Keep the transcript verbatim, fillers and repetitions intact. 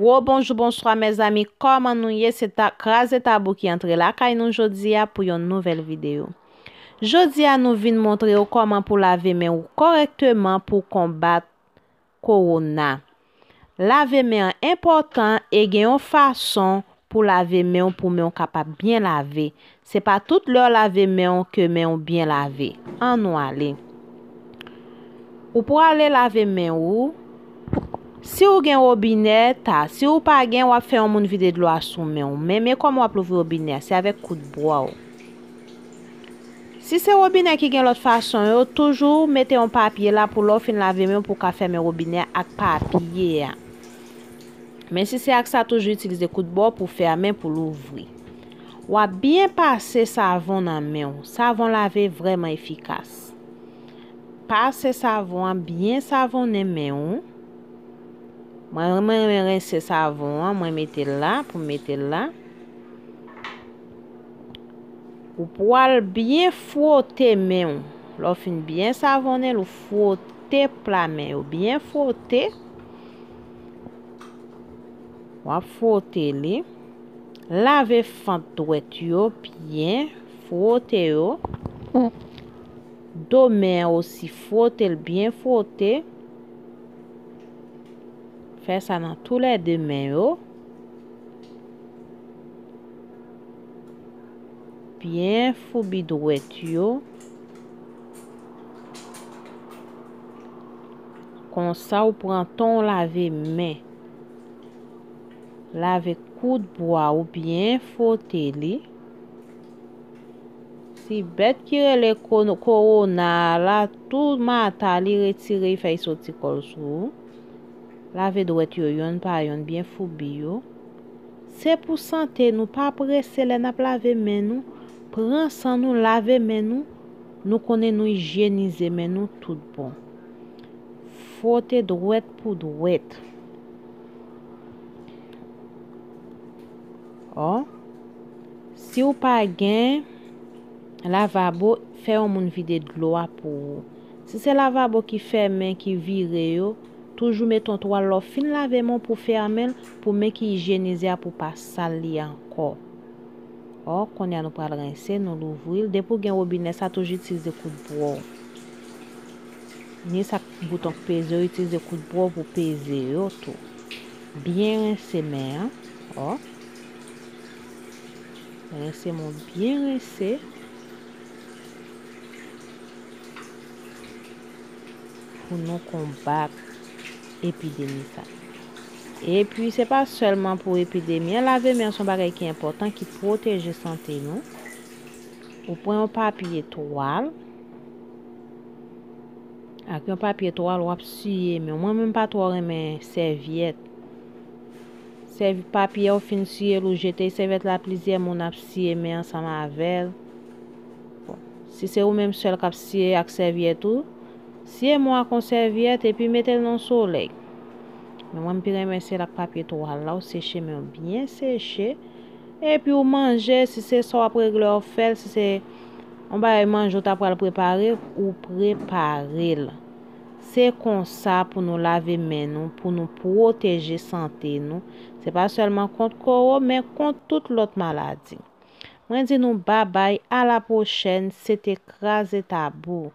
Wo bonjou, bonswa mezanmi, kòman nou ye? Se ta, Kraze Tabou ki antre lakay nou jodi a pou yon nouvèl videyo. Jodi a nou vin montre w kòman pou lave men w kòrèkteman pou konbat kowona. Lave men an enpòtan e gen yon fason pou lave men w pou men w kapab byen lave. Se pa tout lè w lave men w ke men w byen lave. Ann nou ale. Ou prale lave men ou. Si w gen wobinè, ta, si w pa gen, w ap fè yon moun vide dlo a sou men w. Men, men kòman w ap louvri wobinè a? Se avèk kout bwa w. Si se wobinè ki gen lòt fason yo, toujou mete yon papye la pou lè w fin lave men w pou w ka fèmen wobinè a ak papye a. Men si se ak sa, toujou itilize kout bwa w pou fèmen, pou louvri. W ap byen pase savon nan men w. Savon lave vrèman efikas. Pase savon an, byen savonnen men w. Mwen, mwen renmen rense savon an, mwen mete l la, pou m mete l la. Ou pral byen fwote men w. Lè w fin byen savonnen l, ou fwote pla men yo, byen fwote. W ap fwote li. Lave fant dwèt yo byen, fwote yo. Do men an osi, fwote l byen fwote. Fè sa nan toulède men yo. Byen foubi dwèt yo. Konsa, ou pran tan w lave men. Lave kout bwa ou byen fwote li. Ti bèt ki rele ko-, kowona a la, tou mata li retire, fè y soti kò l sou ou. Lave dwèt yo yonn pa yonn, byen foubi yo. Se pou sante nou, pa prese lè n ap lave men nou. Pran san nou, lave men nou. Nou konnen nou ijyenize men nou tout bon. Fwote dwèt pou dwèt. Ò, si w pa gen lavabo, fè yon moun vide dlo a pou ou. Si se lavabo ki fèmen, ki vire yo, toujou mete yon twal lè w fin lave men w pou fèmen l, pou men ki ijyenize a pou pa sal li ankò. Ò, kounye a nou pral rense, nou louvri l. Depi w gen wobinè sa, toujou itilize kout bwa w. Ni sa k bouton k peze yo, itilize kout bwa w pou peze yo tou. Byen rense men an. Ò. Rense men w byen rense. Pou nou konbat epidemi sa. Epi, se pa sèlman pou epidemi an, lave men an se yon bagay ki enpòtan, ki pwoteje sante nou. Ou pran yon papye twal, ak yon papye twal, w ap siye men w. Mwen menm pa twò renmen sèvyèt. Sèv-, papye a w fin siye l, ou jete sèvyèt la, plizyè moun ap siye men ansanm avè l. Bon, si se ou menm sèl k ap siye ak sèvyèt ou, siye men w ak yon sèvyèt epi mete l nan solèy. Men mwen, m pi renmen se l ak papye twal la, ou seche men w byen seche. Epi ou manje, si se sa w ap regle, w ap fè l, si se yon bagay manje w ta pral prepare, ou prepare l. Se konsa pou nou lave men nou, pou nou pwoteje sante nou. Se pa sèlman kont kowo, men kont tout lòt maladi. Mwen di nou babay, a la pwochèn, se te Kraze Tabou.